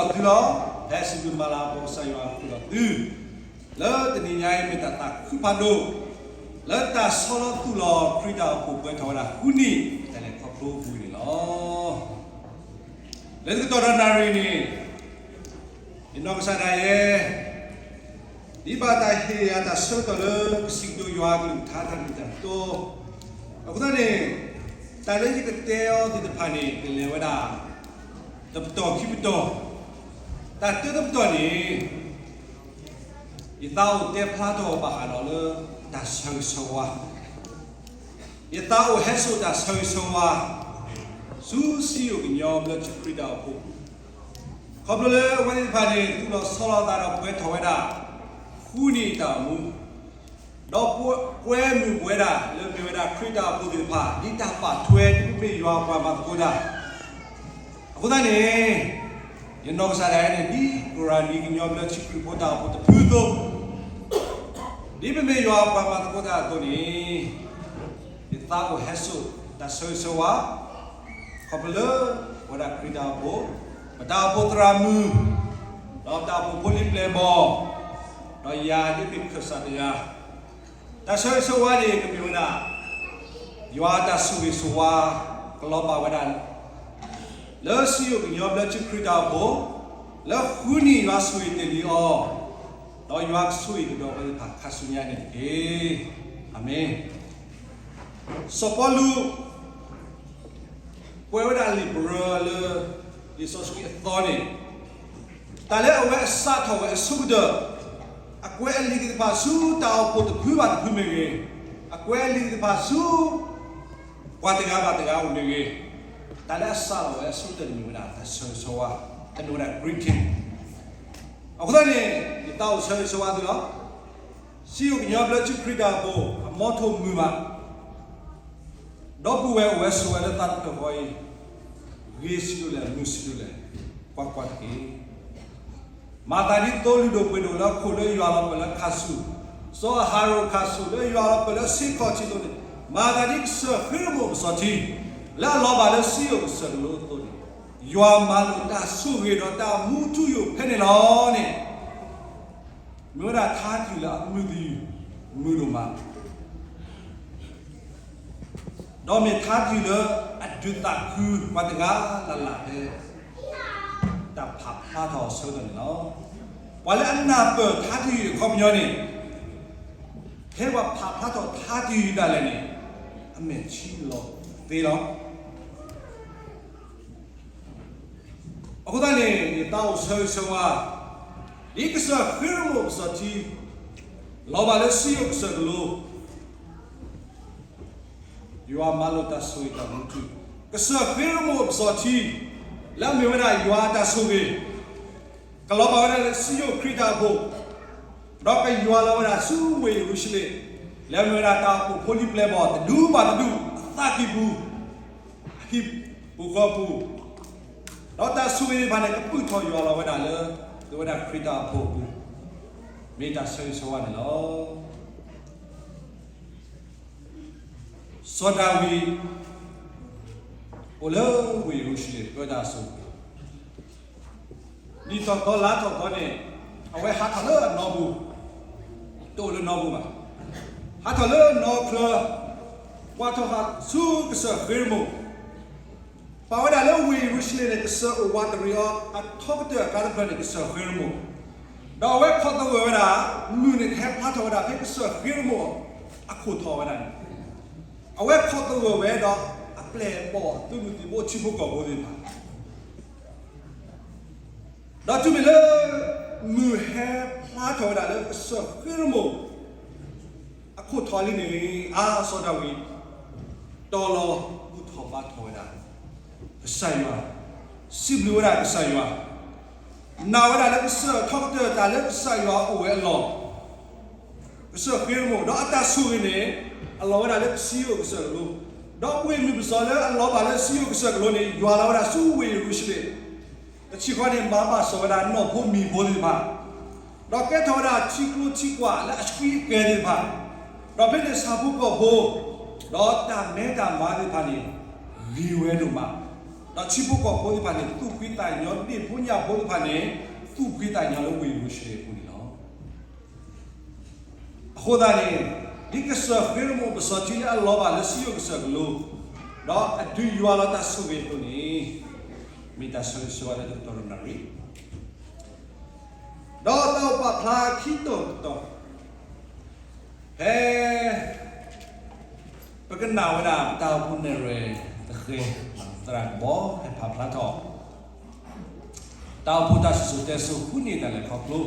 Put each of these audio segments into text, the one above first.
သုလီၤ. ဖဲစံးဘျုးမၤလၤကပီၤကစၢ်ယွၤဃုာ်ဒီးသု လၢတနံၤညါအံၤ မ့ၢ်တၢ်သးခုဖးဒိၣ် လၢတၢ်ဆီလီၤသူၣ်လီၤခရံာ်တၢ်အိၣ်ဖှိၣ်ပှဲၤထီၣ်ဝဲဒၣ်ဃုနံၣ် တၢ်လဲၤခီဖျိအပူၤန့ၣ်လီၤ. လၢတကတီၢ်ဒီးနၣ်ရံၣ်န့ၣ် ယနီၢ်ကစၢ်ဒၣ်ယဲ ဒ်ဘၣ်တၢ်ဟ့ၣ်ယၤတၢ်ဆၢကတီၢ်လၢကစံးကတိၤယွၤအကလုၢ်ကထါတၢ်မ့ၢ်တၢ်တီ အဃိသတးန့ၣ် တၢ်လၢယကတဲအီၤသ့ၣ်တဖၣ်န့ၣ် ကလဲၤဝဲဒၣ် တပတီၢ်ခံပတီၢ်, တၢ်တၢတပတီၢ်န့ၣ် ယသးအိၣ်တဲဖျါထီၣ်ဘၣ်ဃးဒီးလၢ တၢ်ဆၢဂ့ၤဆၢဝါ ယသးအိၣ်ဟဲစိာ်တၢ်ဆၢဂ့ၤဆၢဝါ ဆူစံယိၣ်ကညီဘျၢထံခရံာ်တၢ်အိၣ်ဖှိၣ်, ခီဖျိလၢအဝဲသ့ၣ်တဖၣ်န့ၣ် သူၣ်လီၤဆီလီၤသးဒီးပှဲၤထီၣ်ဝဲဒၣ် ဃုနံၣ်တၢ်အိၣ်မူ, ဒီးပှဲၤမုာ်ပဝဲဒၣ် လၢမ့ၢ်ဝဲဒၣ်ခရံာ်တၢ်အိၣ်ဖှိၣ်သ့ၣ်တဖၣ် ဒ်တၢ်ပာ်ထွဲဒ်ပမ့ၢ်ယွၤပှၤမၤသကိးတၢ် အဃိသတးန့ၣ် ယနီၢ်ကစၢ်ဒၣ်ယဲန့ၣ် ဒ်ကရၢနံကညီဘျၢထံခရံာ်ဖိတၢ်အိၣ်ဖှိၣ်တဖုအသိး, ဒ်ပမ့ၢ်ယွၤပှၤမၤသကိးတၢ်အသိးန့ၣ် ယသးအိၣ်ဟဲစိာ်တၢ်ဆၢဂ့ၤဆၢဝါ ခီဖျိလၢ ပဝဲဒၣ်ခရံာ်တၢ်အိၣ်ဖှိၣ်, ပတၢ်အိၣ်ဖှိၣ်သရၣ်မုၣ်, ဒီးတၢ်အိၣ်ဖှိၣ်ဖိလံၤပျဲၢ်ဘီၣ်, ဒီးယၤဒ်မ့ၢ်ခၢၣ်စးတဂၤ, တၢ်ဆၢဂ့ၤဆၢဝါန့ၣ် ကမ့ၢ်ဝဲဒၣ် ယွၤအတၢ်ဆိၣ်ဂ့ၤဆိၣ်ဝါ ကလီၤဘၣ်ဝဲဒၣ် လၢစံယိၣ်ကညီဘျၢထံခရံာ်တၢ်အိၣ်ဖှိၣ်, လၢဃုနံၣ်ယွၤဆိၣ်ဂ့ၤတ့ၢ်လံအီၤ, ဒီးယွၤကဆိၣ်ဂ့ၤကဒီးဝဲသ့ၣ်တဖၣ်ခါဆူညါန့ၣ်တက့ၢ်. အၤမ့ၣ်. စီၤပီလူး ကွဲးဝဲဒၣ်လံာ်ပရၢလၢ လံာ်စီဆှံအသီန့ၣ်, တၢ်လၢအဝဲအစးထီၣ်ဝဲအဆိကတၢၢ်, အကွဲးအလံာ်သ့ၣ်တဖၣ်ဆူတၢ်အိၣ်ဖှိၣ်တဖုဘၣ်တဖုမ့ၢ်ဂ့ၤ, အကွဲးအလံာ်သ့ၣ်တဖၣ်ဆူ ပှၤတဂၤဘၣ်တဂၤအိၣ်မ့ၢ်ဂ့ၤ, တၢ်လၢအစးထီၣ်ဝဲအဆိကတၢၢ်န့ၣ်မ့ၢ်ဝဲဒၣ်တၢ်ဆၢဂ့ၤဆၢဝါ, တၢ်မ့ၢ်ဝဲဒၣ် greeting. အဃိသတးန့ၣ် ယသးအိၣ်ဆၢဂ့ၤဆၢဝါသုလီၤ. စံယိၣ်ကညီဘျၢထံခရံာ်တၢ်အိၣ်ဖှိၣ် အမီထိၣ်မုာ်ဘၣ် ဒီပုၢ်ဝဲၢ်အိၣ်ဝဲဆိးဝဲလၢသးတဖျၢၣ်ဃီအံၤ, ဂ့ၤဆံးဒိၣ်လဲၣ် မုာ်ဆံးဒိၣ်လဲၣ်, ကွၢ်ကွၢ်တက့ၢ်. မၤသးဒ်သိလ့ၣ်ဒိၣ်ပှ့ၤဒိၣ်လၢခိၣ်လၢယွၤလီၤပၢၢ်လၢခါဆူၣ်, စီၤအၤဟရိၣ်ခါဆူၣ်လၢယွၤလီၤပၢၢ်လၢဆ့ခီၣ်ထံးအသိးန့ၣ်, မၤသးဒ်ကစၢၢ်ဃ့ရမိၣ်ပစီၤထံ, လၢအလီၤဘၣ်လၢစံယိၣ်ကစၢၢ်ကလိအသိးန့ၣ်, ယွၤမၤလိာ်တၢ်ဆိၣ်ဂ့ၤဒီးတၢ်မူထူယိာ်ဖဲန့ၣ်လီၤန့ၣ် မ့ၢ်ဝဲဒၣ်ထါတယုၢ်လၢအကမုာ်တယုၢ် မုာ်ဒိၣ်မး, ဒီးမ့ၢ်ထါတယုၢ်လၢအဒုးသးခုပှၤတဂၤလၢ်လၢ်ဖဲ တၢ်ဖးဖျါထီၣ်အဆၢကတီၢ်န့ၣ်လီၤ. ပှၤလၢအနၢ်ပၢၢ်ထါတယုၢ်အခီပညီန့ၣ် ဖဲပှၤဖးဖျါထီၣ်ထါတယုၢ်ဒၣ်လဲာ်န့ၣ် အမဲာ်ထံလီၤသ့လီၤ. အဃိသတးန့ၣ် ယသးအိၣ်ဆၢဂ့ၤဆၢဝါ ဒ်ကစၢၢ်ဃ့ရမိၣ်ပစီၤထံ လီၤဘၣ်လၢစံယိၣ်ကစၢၢ်ကလိ ယွၤမၤလိာ်တၢ်ဆိၣ်ဂ့ၤတၢ်မူထူ, ကစၢၢ်ဃ့ရမိၣ်ပစီၤထံ လၢအမ့ၢ်ဝဲဒၣ်ယွၤအတၢ်ဆိၣ်ဂ့ၤ ကလီၤဘၣ်ဝဲဒၣ်လၢစံယိၣ်ခရံာ်တၢ်အိၣ်ဖှိၣ်, ဒီးကယွၤလီၤဝဲဒၣ်ဆူဝ့ၢ်ယရူၤၡလ့ၣ်, လၢအမ့ၢ်ဝဲဒၣ်တၢ်အိၣ်ဖှိၣ်ဖိလံၤပျဲၢ်ဘီၣ် တဒူဘၣ်တဒူ အသးကံၢ်ပူၤ အဟံၣ်ပူၤဃီပူၤ, ဒီးတၢ်ဆိၣ်ဂ့ၤသ့ၣ်တဖၣ်န့ၣ် ကပုာ်ထီၣ်ယွၤလီၤဝဲဒၣ်လၢ သုဝဲဒၣ်ခရံာ်တၢ်အိၣ်ဖှိၣ်အပူၤ, မ့ၢ်တၢ်ဆၢဂ့ၤဆၢဝါန့ၣ်လီၤ. စီၤဒၤဝံး အိၣ်လၢဝ့ၢ်ယရူၤၡလ့ၣ် ပၢတၢ်ဆိၣ်ဂ့ၤ နံၣ်ထီၣ်သီလါထီၣ်သီန့ၣ် အဝဲဟးထီၣ်လၢအနီပူၤ, တအိၣ်လၢနီပူၤဘၣ်, ဟးထီၣ်လၢနီချၢ, ကွၢ်ထီၣ်ဃာ်ဆူကစၢၢ်ဃ့ရမိၣ်, ပာ်ဝဲဒၣ်လၢဝ့ၢ်ယရူၤၡလ့ၣ်န့ၣ် ကစၢၢ်အိၣ်ဝးတရံးအီၤ အထီကတၢၢ်အကျါတဖျၢၣ်န့ၣ် ကစၢၢ်ဃ့ရမိၣ်, ဒီးအဝဲခိးသဂၢၢ်ဝဲဒၣ် မုၢ်န့ၣ်ကဟဲဖျါထီၣ်ဝဲဒၣ်ဖဲကစၢၢ်ဃ့ရမိၣ်အခိၣ်ထီၣ်ဝဲဒၣ်န့ၣ်, အဝဲခိးသဂၢၢ်ဝဲဒီး အပျဲၢ်အဘီၣ် သုးမုၢ်သံၣ်ဘိ ထံဖိကီၢ်ဖိသ့ၣ်တဖၣ် ဒီးတုၤမ့ၢ်လၢ မုၢ်ဟဲဖျါထီၣ်ဝဲဒၣ်လၢကစၢၢ်ဃ့ရမိၣ် အခိၣ်ထီၣ်လံန့ၣ် အါ စီၤဒၤဝံး တီလီၤဘူၣ်ထီၣ်ဘါထီၣ်ဝဲဒၣ် ကစၢ်ယွၤ, စံးဘျုးဝဲဒၣ်ကစၢ်ယွၤ, နာ်ဝဲဒၣ်လၢကစၢၢ်ထီကတၢၢ်တၢ်လၢကစၢ်ယွၤအိၣ်ဝဲအလီၢ် ကစၢၢ်ဃ့ရမိၣ် ဒီးအတၢ်ဆိၣ်ဂ့ၤန့ၣ် အလီၤဝဲဒၣ်လၢစံယိၣ်ကစၢၢ်ကလိ, ဒီးဝ့ၢ်မုၢ်ပစီၤလၢအလီၤဘၣ်လၢစံယိၣ်ကစၢၢ်ကလိန့ၣ် ယွၤလီၤဝဲဒၣ်ဆူဝ့ၢ်ယရူၤၡလ့ၣ်, တဆံဃီန့ၣ် မၤဘၣ်စီၣ်ဝဲဒၣ်နီၢ်ဖိမံၤဖိသ့ၣ်တဖၣ်, ဒီးကဲထီၣ်ဝဲဒၣ်ထံကျိထံကွာ်လၢအဆှံအကဲၤသ့ၣ်တဖၣ်, ဒီးဖဲန့ၣ်ဆၣ်ဖိကီၢ်ဖိ ဒီးတၢ်မဲတၢ်မါသ့ၣ်တဖၣ်န့ၣ် ဂ့ၤဝဲဒိၣ်မး ဒီးထံဖိကီၢ်ဖိသ့ၣ်တဖၣ်န့ၣ် သူၣ်ဖှံသးညီ, ဒ့ၣ်ဖိညၣ်ဖိသ့ၣ်တဖၣ်န့ၣ် သူၣ်ဖှံသးညီလၢဝ့ၢ်ယရူၤၡလ့ၣ်အပူၤန့ၣ်လီၤ. အဃိသတးန့ၣ် ဒ်ကစၢၢ်ဃ့ရမိၣ်ပစီၤထံလၢအလီၤဘၣ်လၢစံယိၣ်ကစၢၢ်ကလိ, ဒီးအဒုးယွၤလီၤတၢ်ဆိၣ်ဂ့ၤအသိးန့ၣ်, မ့ၢ်တၢ်ဆၢဂ့ၤဆၢဝါလၢတကတီၢ်ဒီးနၣ်ရံၣ် ဒီးတၢ်အိၣ်ပာ်ဖျါခံတီၤကတီၢ်, ဖဲ ပကနၣ်ဝဲဒၣ် ပတၢ်အိၣ်ဖှိၣ်နဲၣ်ရွဲၣ်တဃဲၤ သရၣ်ကဘီ ဟဲပာ်ဖျါထီၣ် တၢ်အိၣ်ဖှိၣ်တၢ်စံၣ်စိၤတဲစိၤဃုနံၣ်တၢ်လဲၤခီဖျိ,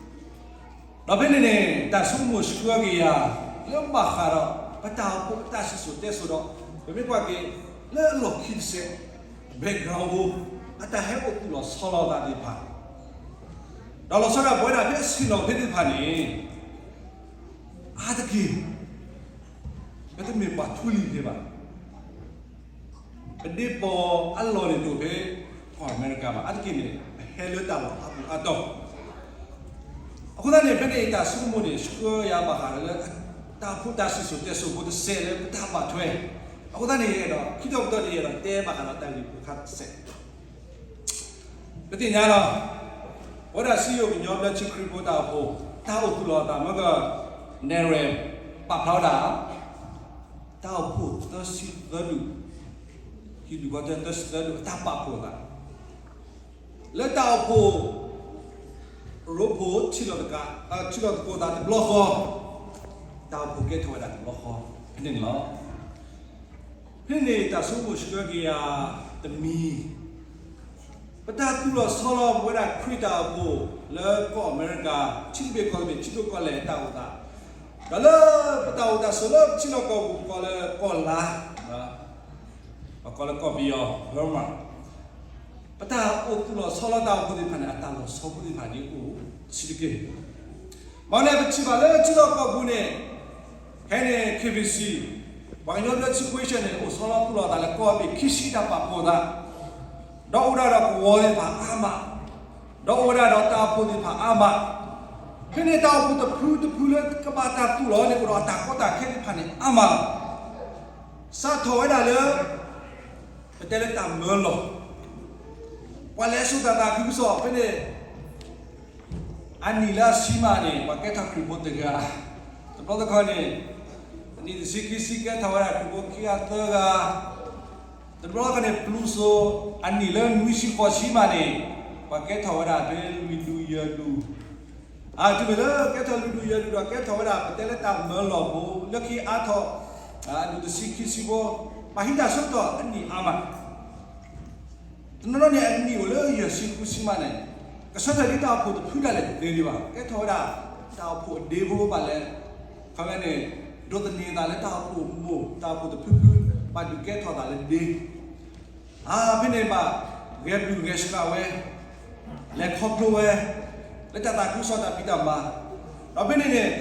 ဒီးဖဲန့ၣ်န့ၣ် တၢ်ဆိကမိၣ်ဆှၢက့ၤယၤ လၢဘၣ်ဃးဒီး ပတၢ်အိၣ်ဖှိၣ်ပတၢ်စံၣ်စိၤတဲစိၤဒီး ပမ့ၢ်ကွၢ်က့ၤ လၢအလီၢ်ခံတစဲး background အတၢ်ဟဲအိၣ်သူၣ်လီၤဆီလီၤသးသ့ၣ်တဖၣ် ဒီးလီၤဆီဒၣ်ပဝဲဒၣ်ဖဲအဆ့ၣ်နီၤဖဲသ့ၣ်တဖၣ်န့ၣ် အါတက့ၢ် ပတမ့ၢ်ပှၤထူလံၤဖဲဘၣ်. ပဒ့ပီၤအလီၢ်န့ၣ်တအိၣ်ဖဲ ကီၢ်အမဲရကၤဘၣ်. အါတက့ၢ်န့ၣ် ပဟဲလၢတၢ်လီၢ်အါပူၤအါတီၢ်. အဃိသတးန့ၣ် ဖဲန့ၣ်တၢ်ဆိကမိၣ်န့ၣ် ဆှၢယၤဘၣ်ဃးဒီးလၢ တၢ်အိၣ်ဖှိၣ်တၢ်စံၣ်စိၤတဲစိၤဖိတစဲးလၢပတၢ်ဘၣ်ထွဲ. အဃိသတးန့ၣ် ယအဲၣ်ဒိး ခံတီၤကတီၢ်န့ၣ် ယအဲၣ်ဒိးတဲဘၣ်ဃးဒီးတၢ်ဂ့ၢ်ဖိတခါတစဲး ပသ့ၣ်ညါလီၤ. ပဝဲဒၣ်စံယိၣ်ကညီဘျၢထံခရံာ်ဖိတၢ်အိၣ်ဖှိၣ် တၢ်အိၣ်သူၣ်လီၤအသးမ့ၢ်က နဲၣ်ရွဲၣ် ပာ်ဖျါဝဲဒၣ် တၢ်အိၣ်ဖှိၣ်သၢဆံသၢဒူၣ်, ဟံၣ်ဒူၣ်ကီၢ်သၢသၢဆံသၢဒူၣ် အတၢ်ပာ်ဖှိၣ်အသး လၢတၢ်အိၣ်ဖှိၣ် ရိဖှိၣ်ထံၣ်လိာ်သကိးသးတဘျီဃီ, တၢ်အိၣ်ဖှိၣ်ကဲထီၣ်ဝဲဒၣ်တဘျီဃီ ဖဲန့ၣ်န့ၣ်လီၤ. ဖဲန့ၣ်တၢ်ဆိကမိၣ်ဆှၢက့ၤယၤတမံၤ ပတၢ်သူၣ်လီၤဆီလီၤပဝဲဒၣ်ခရံာ်တၢ်အိၣ်ဖှိၣ်လၢကီၢ်အမဲရကၤ ထံသဘျ့ကီၢ်သဘျ့ ထံဒိၣ်ကီၢ်လဲၢ်တၢ်အိၣ်သး, ဒီးလၢပတၢ်အိၣ်တၢ်ဆိးလၢပထံလီၢ်ကီၢ်ပူၤ ပကိးလၢကီၢ်လါ, ပကိးလၢကီၢ်ပယီၤ Burma ပတၢ်အိၣ်သူၣ်လီၤဆီလီၤတၢ်အိၣ်ဖှိၣ်သ့ၣ်တဖၣ်န့ၣ် အတၢ်လီၤဆီဖိသ့ၣ်တဖၣ်န့ၣ်အိၣ်ဆံးတက့ၢ်. ဘၣ်မနုၤလဲၣ် ပထံၣ်ဘၣ်လၢထံလီၢ်ကီၢ်ပူၤန့ၣ် ဖဲန့ၣ် KBC ပှၤကညီဘျၢထံခရံာ်ဖိန့ၣ် အိၣ်ဆီလီၤသူၣ်လီၤသးလၢကီၢ်ဘ့ၣ်ခံဆံတၢ်ပာ်ဖှိၣ်သး, ဒီးအိၣ်ဝဲဒၣ်ဒီးကဝီၤသ့ၣ်တဖၣ်အါမး, ဒီးအိၣ်ဝဲဒၣ်ဒီးတၢ်အိၣ်ဖှိၣ်သ့ၣ်တဖၣ်အါမး, ဖဲန့ၣ်တၢ်အိၣ်ဖှိၣ်တဖုတဖုလၢကဘၣ်တၢ်သူၣ်လီၤန့ၣ် အိၣ်ဒီးအတၢ်ကီတၢ်ခဲသ့ၣ်တဖၣ်န့ၣ်အါမးလီၤ. စးထီၣ်ဝဲဒၣ်လၢ ပတဲလၢတၢ်မၢလီၤ, ပှၤလဲၤစိာ်တၢ်သးခုကစီၣ်ဖဲန့ၣ် အနံၣ်လၢအဆံမးန့ၣ် ပှၤကဲထီၣ်ခရံာ်ဖိတဂၤ, တဘျီတခီၣ်န့ၣ် အနံၣ်တဆံခံဆံကဲထီၣ်ဝဲဒၣ်ခရံာ်ဖိခံဂၤသၢဂၤ, တဘျီတခီၣ်န့ၣ် ပျူၤစိၤ အနံၣ်လၢနွံဆံဃိးဆံမးန့ၣ် ပှၤကဲထီၣ်ဝဲဒၣ်ဖဲလွံၢ်ဒူယဲၢ်ဒူ, အတုၤမ့ၢ်လၢကဲထီၣ်လွံၢ်ဒူယဲၢ်ဒူဒီး ကဲထီၣ်ဝဲဒၣ်ပတဲလၢတၢ်မၢလီၤဖိ လၢခံအါထီၣ် အနံၣ်တဆံခံဆံဖိ, ပှၤဟံးတၢ်ဆၢကတီၢ်အနံၣ်အါမး တနီၤနီၤန့ၣ် အနံၣ်အိၣ်လၢယဲၢ်ဆံဃုဆံမးန့ၣ် ကဆၢထၢၣ်ဒ်တၢ်အိၣ်ဖှိၣ်တဖုဒၣ်လဲာ်တသ့ဒံးဘၣ်. ကဲထီၣ်ဝဲဒၣ် တၢ်အိၣ်ဖှိၣ်အဒ့ဖိဘၣ်လဲၣ်, ခီပညီန့ၣ် ဒိးသန့ၤသးလၢတၢ်အိၣ်ဖှိၣ်မိၢ် တၢ်အိၣ်ဖှိၣ်တဖုဖု ဘၣ်ဒုးကဲထီၣ်သးလၢဒ့ အါဖဲန့ၣ်ဘၣ် ဂဲၤဘျုးဂဲၤဆှးဝဲ, လဲၤခီဖျိဝဲ လၢတၢ်သးခုကစီၣ်တၢ်ဖံးတၢ်မၤ, ဒီးဖဲန့ၣ်န့ၣ် တနီၤန့ၣ်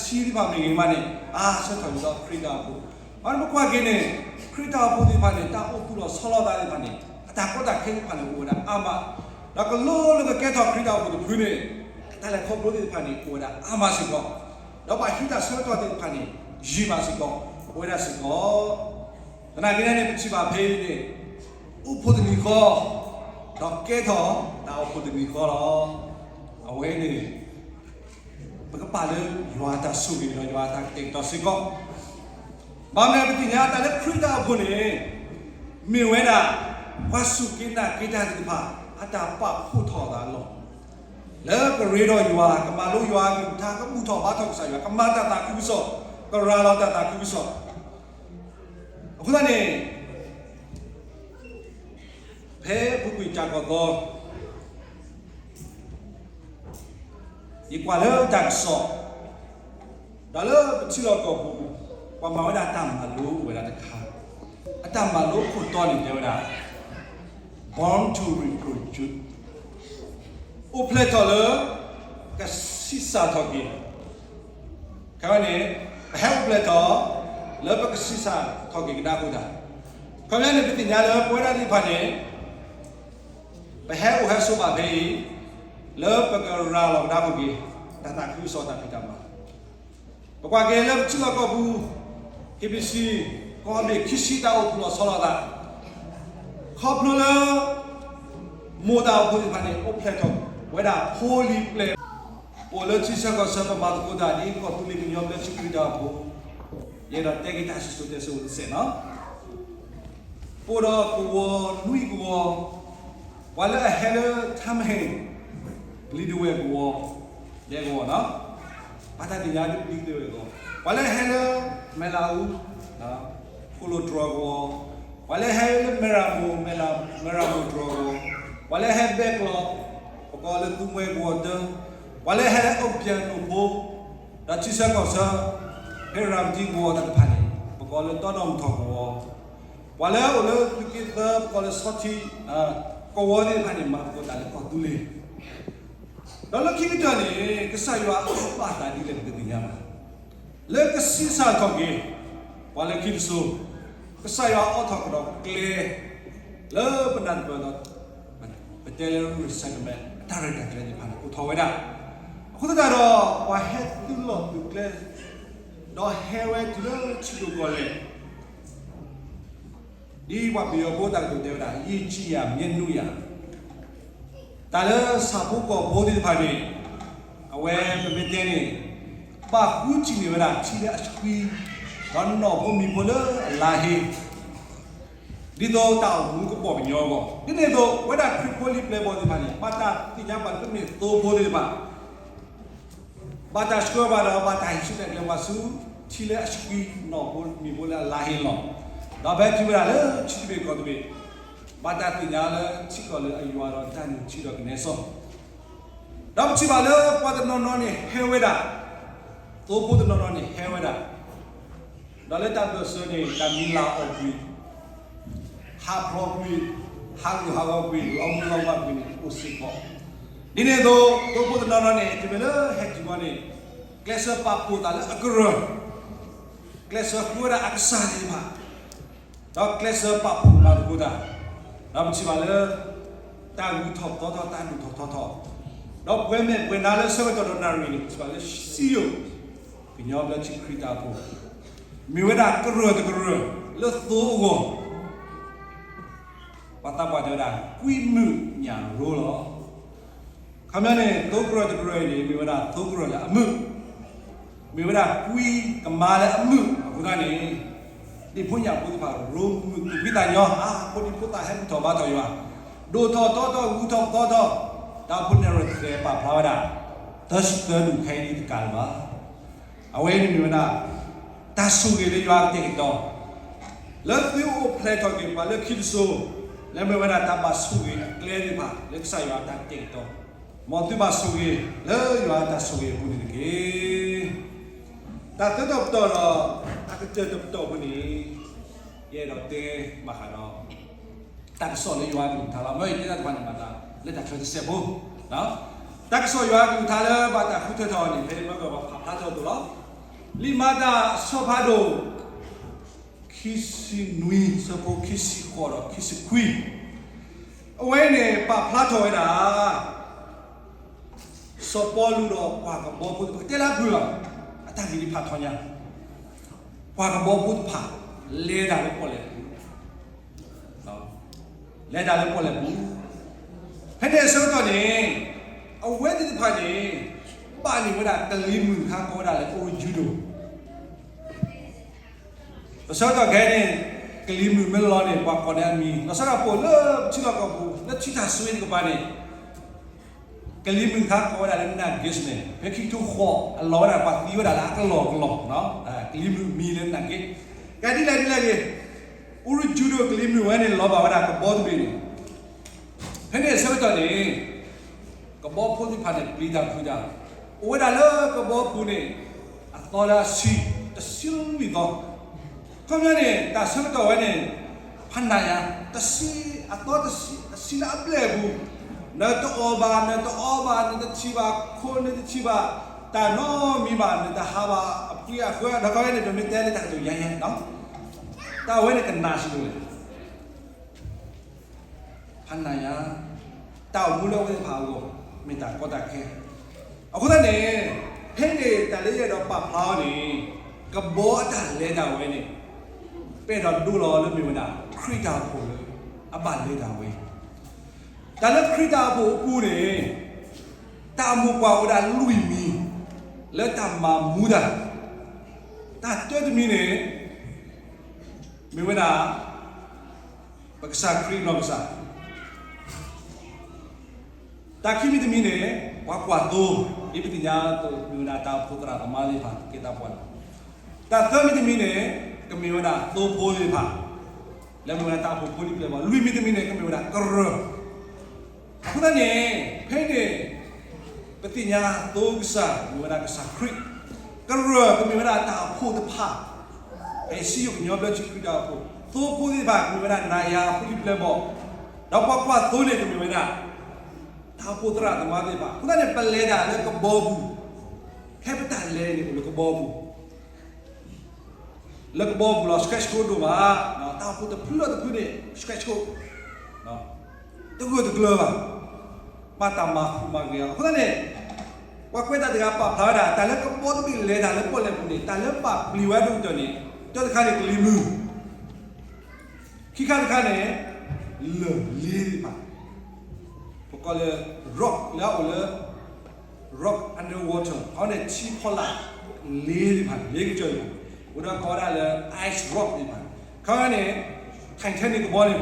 ဆီလီၤသူၣ်လီၤသးလၢကၠၢကီၢ်ဒ်မ့ၢ်ဂ့ၤ, တနီၤနီၤန့ၣ် အနံၣ်လၢအဆံသ့ၣ်တဖၣ်မ့ၢ်ဂ့ၤမးန့ၣ် အါဆၢထၢၣ်ဒ်သိးခရံာ်တၢ်အိၣ်ဖှိၣ်, ဘၣ်မနုၤပကွၢ်က့ၤန့ၣ် ခရံာ်တၢ်အိၣ်ဖှိၣ်သ့ၣ်တဖၣ်န့ၣ် တၢ်အိၣ်သူၣ်လီၤဆီလီၤသးသ့ၣ်တဖၣ်န့ၣ် အတၢ်ကီတၢ်ခဲသ့ၣ်တဖၣ်န့ၣ် အိၣ်ဝဲဒၣ်အါမး, ဒီးကလိလၢကကဲထီၣ်ခရံာ်တၢ်အိၣ်ဖှိၣ်တဖုန့ၣ် တၢ်လဲၤခီဖျိသ့ၣ်တဖၣ်န့ၣ် အိၣ်ဝဲဒၣ်အါမးစ့ၢ်ကီး, ဒီးပှၤဟံးတၢ်ဆၢကတီၢ်သ့ၣ်တဖၣ်န့ၣ် ယံာ်မးစ့ၢ်ကီး အိၣ်ဝဲဒၣ်စ့ၢ်ကီး သနာ်က့န့ၣ် ပထံၣ်ဘၣ်ဖဲအံၤန့ၣ် အိၣ်ဖှိၣ်တနံၤဃီ ဒီးကဲထီၣ်တၢ်အိၣ်ဖှိၣ်တနံၤဃီလီၤ. အဝဲန့ၣ် ပကပာ်လၢယွၤအတၢ်ဆိၣ်ဂ့ၤဒီးယွၤအတၢ်ကတဲာ်ကတီၤစ့ၢ်ကီး, ဘၣ်မနုၤပသ့ၣ်ညါတၢ်လၢခရံာ်တၢ်အိၣ်ဖှိၣ်န့ၣ် မ့ၢ်ဝဲဒၣ် ပှၤစူၢ်က့ၤနာ်က့ၤတၢ်သ့ၣ်တဖၣ် အတၢ်ပာ်ဖှိၣ်ထီၣ်အသးလီၤ. လၢကရ့ဒီးယွၤ ကမၤလိယွၤအကလုၢ်ကထါ ကဘူၣ်ထီၣ်ဘါထီၣ်ကစၢ်ယွၤ ကမၤတၢ်သးခုကစီၣ် ကရၤလီၤတၢ်သးခုကစီၣ်, အဃိသတးန့ၣ် ဖဲပူၤကွံာ်တၢ်ကီၢ်သီ ယကွၢ်လၢတၢ်ကစီၣ် ဒီးလၢပထံလီၢ်ကီၢ်ပူၤ ပှၤမၤဝဲဒၣ်တၢ်မၤလိဝဲဒၣ်တခါ, အတၢ်မၤလိခိၣ်တီန့ၣ်တဲဝဲဒၣ် Born to Reproduce အိၣ်ဖျဲၣ်ထီၣ်လၢ ကဆံးစၢ်ထီၣ်က့ၤ, ခဲအံၤန့ၣ် ပဟဲအိၣ်ဖျဲၣ်ထီၣ် လၢပကဆံးစၢ်ထီၣ်က့ၤကဒါအဃိသတး, ခီပညီန့ၣ် ပသ့ၣ်ညါလၢပဝဲဒၣ်သ့ၣ်တဖၣ်န့ၣ် ပဟဲအိၣ်ဟဲဆိးဘၣ်ဖဲအံၤ လၢပကရၤလီၤကဒါက့ၤ တၢ်သးခုကစီၣ်တၢ်ဖံးတၢ်မၤ, ပကွၢ်က့ၤလၢပထံလီၢ်ကီၢ်ပူၤ KBC ကီၢ် ဘ့ၣ်ခံဆံတၢ်အိၣ်ဖှိၣ်လီၤဆီလိာ်သး, ခီဖျိလၢ မိၢ်တၢ်အိၣ်ဖှိၣ်သ့ၣ်တဖၣ်န့ၣ် အိၣ်ဖျဲၣ်ထီၣ်ဝဲဒၣ်ဖိလံၤပျဲၢ်, အိၣ်လၢထံဆၢကီၢ်ဆၢ ပမၤသကိးတၢ်ဒ်ကီၢ်သူလ့ၤကညီဘျၢထံခရံာ်တၢ်အိၣ်ဖှိၣ်, ယအဲၣ်ဒိးတဲက့ၤတၢ်စံၣ်စိၤတဲစိၤတစဲးနီၤ. အိၣ်ဒီးကဝီၤနွံကဝီၤ, ပှၤလၢအဟဲလၢထါမဟ့ၣ် ပျံၤဒဝဲၢ်ကဝီၤ, ဒဲကဝီၤနီၤ, ဘၣ်တၢ်သ့ၣ်ညါဒ်ပျံၤဒဝဲၢ်ကဝီၤ, ပှၤလၢအဟဲလၢ မဲၢ်လးအူ, ခိၣ်လိာ်တြီၤကဝီၤ, ပှၤလၢအဟဲလၢမဲၢ်ရမိၢ်, မဲၢ်ရမိၢ်တြီၤကဝီၤ, ပှၤလၢအဟဲဘဲကျိး, ပကိးလၢသူမှဲကဝီၤတၢ, ပှၤလၢအဟဲလၢအိၣ်ပျဲၢ်နိၣ်ဖိ, ဒီးထံဆၢကီၢ်ဆၢ ဖဲရၤမတံကဝီၤတၢ်တဖၣ်န့ၣ် ပကိးလၢတီဒီမထီၣ်ကဝီၤ, ပှၤလၢအအိၣ်လၢသုးက့သၢ ပကိးလၢဆီထံ ကဝီၤသ့ၣ်တဖၣ်န့ၣ် မၤသကိးတၢ်လၢကီၢ်သူလ့ၤ, ဒီးလၢခံကတၢၢ်န့ၣ် ကစၢ်ယွၤအဘၣ်သးဒ်လဲၣ်ပတသ့ၣ်ညါဘၣ်. လၢကဆံးစၢ်ထီၣ်က့ၤ ပှၤလၢခံတစိၤ, ကစၢ်ယွၤအိးထီၣ်ကဒီးကျဲ လၢပနၢ်တပၢၢ်ဒီး ပတဲလၢ resentment အတၢ်ရဲၣ်တၢ်ကျဲၤသ့ၣ်တဖၣ်န့ၣ် အိၣ်ထီၣ်ဝဲဒၣ်. အဃိသတးဒီး ပှၤဟဲသုးလီၢ်သုးကျဲ ဒီးဟဲဝဲတုၤလၢထံဒိၣ်ကီၢ်လဲၢ် ဒ်ပှၤပယီၤဖိတၢ်ကတိၤတဲဝဲဒၣ် ယံာ်ကြည်ရာ မြက်နုရာ, တၢ်လၢဆၣ်ဖိကီၢ်ဖိသ့ၣ်တဖၣ်န့ၣ် အဝဲပမ့ၢ်တဲန့ၣ် ဘၣ်ဃုထံၣ်န့ၢ်ဝဲဒၣ်ထံလၢအဆှံ ဒီးနီၣ်ဖိမံၤဖိလၢအလါဟ့ ဒ်သိးတၢ်အိၣ်မူကပီၢ်ကညီအဂီၢ်, ဒ်န့ၣ်အသိး ပဝဲဒၣ်ခရံာ်ဖိလံၤပျဲၢ်ဘီၣ်သ့ၣ်တဖၣ်န့ၣ် ဘၣ်တၢ်သ့ၣ်ညါဘၣ်လၢပမ့ၢ်သိဖိသ့ၣ်တဖၣ် ဘၣ်တၢ်ဆှၢဘၣ်ဒီး ဘၣ်တၢ်ဟံးစုနဲၣ်ကျဲပှၤဆူ ထံလၢအဆှံ နီၣ်ဖိမံၤဖိလၢအလါဟ့လီၤ. ဒီးဖဲတုၤဝဲဒၣ်လၢထံတဘ့ၣ်ကီၢ်တဘ့ၣ် ဘၣ်တၢ်သ့ၣ်ညါလၢထံကီၢ်လၢအယွၤဒီးတၢ်နုၢ်ထံဒီးကနဲစီ ဒီးပထံၣ်ဘၣ်လၢပှၤတနီၤနီၤန့ၣ်ဟဲဝဲဒၣ်, သိဖိတနီၤနီၤန့ၣ်ဟဲဝဲဒၣ်, ဒီးလၢတၢ်ဘၢၣ်စၢၤန့ၣ် တၢ်မံၤလၢ်အီၣ်ကွံာ်, ဟးဖျိးကွံာ်, ဟးဂူာ်ဟးဂီၤကွံာ်, လီၤမုၢ်လီၤဘှါကွံာ်န့ၣ် အိၣ်စ့ၢ်ကီး. ဒ်န့ၣ်အသိး သိဖိတနီၤနီၤန့ၣ် တုၤမ့ၢ်လၢဟဲတုၤဘီန့ၣ် ကျဲးစၢးပာ်ဖှိၣ်သးလၢအကရၢၢ်, ကျဲးစၢးဃုဝဲဒၣ်အကစၢ်သ့ၣ်တဖၣ် ဒီးကျဲးစၢးပာ်ဖှိၣ်မၤသကိးတၢ်, ဒီးပထံၣ်ဘၣ်လၢ တၢ်ဂုၤထီၣ်ပသီထီၣ် တၢ်ဒိၣ်ထီၣ်ထီထီၣ်, ဒီးပှဲၤမဲာ်ပှဲၤနါလၢဆၢကတီၢ်ဒီးနၣ်ရံၣ်န့ၣ် ပထံၣ်ဘၣ်လၢစံယိၣ် ကညီဘျၢထံခရံာ်တၢ်အိၣ်ဖှိၣ် မ့ၢ်ဝဲဒၣ်ကရၢၢ်တကရၢၢ်လၢသိအဂီၢ် ပှၤသးပှၢ်တဲဝဲဒၣ် ကွံမုၣ်ညၣ်ရိလီၤ. ခီပညီန့ၣ် သိကရၢၢ်တကရၢၢ်အံၤန့ၣ် မ့ၢ်ဝဲဒၣ်သိကရၢၢ်လၢအမုာ်, မ့ၢ်ဝဲဒၣ်ကွံကမါလၢအမုာ်အဃိသတးန့ၣ် ဒ့ၣ်ဖိညၣ်ဖိသ့ၣ်တဖၣ် ရိမုာ်သူၣ်ဖှံသးညီ အါ ဖိဒံဖိသၣ်ဟဲဘူၣ်ထီၣ်ဘါထီၣ်ယွၤ, ဒိၣ်ထီၣ်ထီထီၣ် ဂုၤထီၣ်ပသီထီၣ်, တၢ်အိၣ်ဖှိၣ်နဲၣ်ရွဲၣ်သဲးပာ်ဖျါဝဲဒၣ် သၢဆံသၢဒူၣ်ခဲအံၤတကးလၢၤဘၣ်. အဝဲန့ၣ်မ့ၢ်ဝဲဒၣ် တၢ်ဆိၣ်ဂ့ၤလၢယွၤကတဲာ်ကတီၤ လၢသုအိၣ်ဖျဲၣ်ထီၣ်က့ၤပှၤလၢခံတစိၤ, လၢမ့ၢ်ဝဲဒၣ်တၢ်ဘၣ်ဆိၣ်ဂ့ၤအကျဲသ့ၣ်တဖၣ် လၢကစၢ်ယွၤအတၢ်ကတဲာ်ကတီၤ, မ်သုဘၣ်ဆိၣ်ဂ့ၤလၢယွၤအတၢ်ဆိၣ်ဂ့ၤအပူၤန့ၣ်တက့ၢ်. တၢ်သၢတီၤပတီၢ်ဒီး တၢ်ကတၢၢ်တပတီၢ်အပူၤန့ၣ် ယအဲၣ်ဒိးတဲဘၣ်ဃးဒီး တၢ်ကစီၣ်လၢယွၤအကလုၢ်ကထါလီၤ. မ့ၢ်ယတဲတၢ်တဖၣ်န့ၣ် ဘၣ်တၢ်လၢတၢ်ချၢတစဲးဖိ, တၢ်ကစီၣ်ယွၤအကလုၢ်ကထါလၢဘၣ်တၢ်ဃုထၢထီၣ်အီၤန့ၣ် ဖဲမ့ၢ်ကီးပာ်ဖျါထီၣ်အသိးလီၤ. လံာ်မၤတၢ်အဆၢဖးဒိၣ် ခံဆံနွံ ဆၢဖိခံဆံဃိးဒီးခံဆံခွံ, အဝဲန့ၣ်ပာ်ဖျါထီၣ်ဝဲဒၣ် စီၤပီလူးဒီးပှၤကဘီဖိတဖၣ် တဲလၢအပူၤလီၤ, အတၢ်ဂ့ၢ်ဒ်ဖးထီညါ, ပှၤကဘီဖိတဖၣ် လဲၤတၢ်လၢပီၣ်လဲၣ်ပူၤ လဲၤတၢ်လၢပီၣ်လဲၣ်ပူၤ, ဖဲန့ၣ်အဆၢကတီၢ်န့ၣ် အဝဲသ့ၣ်တဖၣ်န့ၣ် ဘၣ်န့ၢ်ဝဲဒၣ်ကလံၤမုၢ်ခါကိးဝဲဒၣ်လၢ Orange Judo လီၤဆီဒၣ်တၢ်ခဲအံၤန့ၣ် ကလံၤမုၢ်မ့ၢ်လီၤန့ၣ် ပှၤကိးန့ၢ်အမံၤ, လီၤဆီဒၣ်တၢ်ပိာ်လၢပထံလီၢ်ကီၢ်ပူၤ လၢထံတၢ်စွ့တကပၤန့ၣ် ကလံၤမုၢ်ခါကိးဝဲဒၣ်လၢ Nagase န့ၣ် ဖဲခံကထိဃိးအလီၤဝဲဒၣ် ပှၤသံဝဲဒၣ်လၢအကလီၢ်ကလီၢ်, ကလံၤမုၢ်မံၤလၢ Nagase, ကဲဒ်လဲၣ်ဒ်လဲၣ်ဂ့ၤ, Orange Judo ကလံၤမုၢ်ဝဲန့ၣ် လီၤဘၣ်ဝဲဒၣ်ကဘီတဘ့ၣ်န့ၣ်, ဖဲန့ၣ်အဆၢကတီၢ်န့ၣ် ကဘီဖိသ့ၣ်တဖၣ်န့ၣ် ပျံၤတၢ်ဖုးတၢ်, အိၣ်ဝဲဒၣ်လၢကဘီပူၤန့ၣ် အသီလၢအဆံ, တဆံလွံၢ်သီ, ခီပညီန့ၣ် တၢ်ဆၢကတီၢ်ဝဲန့ၣ် ဖးနးယါ, တဆံ, အသီတဆံ, အဆံလၢအဘျဲၣ်အပူၤ, နတအီၣ်ဘၣ် နတအီဘၣ် နတထံၣ်ဘၣ်ခိၣ် နတထံၣ်ဘၣ် တၢ်နီတမံၤဘၣ်, နတဟးဘၣ်အပှ့ၤအဃၢၤ, ဒီးခီပညီန့ၣ် ပမ့ၢ်တဲလၢတၢ်ကတိၤယါယါ, တၢ်ဝဲန့ၣ်ကနးစံးဒ်လဲၣ် ဖးနးယါ, တၢ်အိၣ်မူလၢအဝဲသ့ၣ်တဖၣ်အဂီၢ် မ့ၢ်တၢ်ကီတၢ်ခဲ, အဃိသတးန့ၣ် ဖဲန့ၣ်တၢ်လၢယအဲၣ်ဒိးပာ်ဖျါအီၤန့ၣ် ကဘီအတၢ်လဲၤတၢ်ဝဲန့ၣ်, ပအဲၣ်ဒိးဒိလီၤလၢမ့ၢ်ဝဲဒၣ် ခရံာ်တၢ်အိၣ်ဖှိၣ်လၢ အဘၣ်လဲၤတၢ်ဝဲ, တၢ်လၢခရံာ်တၢ်အိၣ်ဖှိၣ်အပူၤန့ၣ် တၢ်မိၢ်ပှၢ်အိၣ်ဝဲဒၣ်လွံၢ်မံၤ လၢတၢ်မၤမူတၢ်, တၢ်တၢတမံၤန့ၣ် မ့ၢ်ဝဲဒၣ် ပကစၢ်ခရံာ်နီၢ်ကစၢ် တၢ်ခံမံၤတမံၤန့ၣ် ပှၤကွၢ်သိ, ဒ်ပသ့ၣ်ညါအသိး မ့ၢ်ဝဲဒၣ်တၢ်အိၣ်ဖှိၣ်သရၣ်သမါသ့ၣ်တဖၣ် ကဲတၢ်ပှၤလီၤ. တၢ်သၢမံၤတမံၤန့ၣ် ကမ့ၢ်ဝဲဒၣ်သိဖိသ့ၣ်တဖၣ် လၢမ့ၢ်ဝဲဒၣ်တၢ်အိၣ်ဖှိၣ်ဖိလံၤပျဲၢ်ဘီၣ်, လွံၢ်မံၤတမံၤန့ၣ် ကမ့ၢ်ဝဲဒၣ်ကရၢၢ်. အဃိသတးန့ၣ် ဖဲန့ၣ် ပသ့ၣ်ညါသိကစၢ် မ့ၢ်ဝဲဒၣ်ကစၢ်ခရံာ်, ကရၢၢ်ကမ့ၢ်ဝဲဒၣ်တၢ်အိၣ်ဖှိၣ်တဖၣ်, ဖဲစံယိၣ်ကညီဘျၢထံခရံာ်တၢ်အိၣ်ဖှိၣ်, သိဖိသ့ၣ်တဖၣ် ကမ့ၢ်ဝဲဒၣ်နၤယၤဖိလံၤပျဲၢ်ဘီၣ်, ဒီးပှၤကွၢ်သိန့ၣ် ကမ့ၢ်ဝဲဒၣ် တၢ်အိၣ်ဖှိၣ်သရၣ်သမါသ့ၣ်တဖၣ်. အဃိသတးန့ၣ် ပလဲၤတၢ်လၢကဘီပူၤ, ဖဲပတၢ်လဲၤန့ၣ် အိၣ်လၢကဘီပူၤ လၢကဘီပူၤလီၤ. Scratch code ဒိၣ်မး, တၢ်အိၣ်ဖှိၣ်တဖုလီၢ်တဖုန့ၣ် scratch code တဂၢၢ်တကျၢၤဘၣ်, ဘၣ်တၢ်မၤဃူမၤဂ့ၤအီၤ. အဃိသတးန့ၣ် ပှၤကွဲးတၢ်တဂၤပာ်ဖျါဝဲဒၣ် တၢ်လၢကဘီတဘ့ၣ်လဲၤတၢ်လၢပီၣ်လဲၣ်ပူၤန့ၣ် တၢ်လၢဘၣ်ပျံၤဝဲဒိၣ်ကတၢၢ်န့ၣ် တၢတခါန့ၣ် ကလံၤမုၢ်, ခံခါတခါန့ၣ် လၢၢ်လ့သ့ၣ်တဖၣ်, ပကိးလၢ rock လၢအအိၣ်လၢ rock underwater အဝဲန့ၣ် ထံဖီလာ် လ့သ့ၣ်တဖၣ် လ့ကစၢၢ်သ့ၣ်တဖၣ်, အိၣ်ဒီးကိးဝဲဒၣ်လၢ ice rock သ့ၣ်တဖၣ်, ခါန့ၣ် Titanic ကဘီန့ၣ်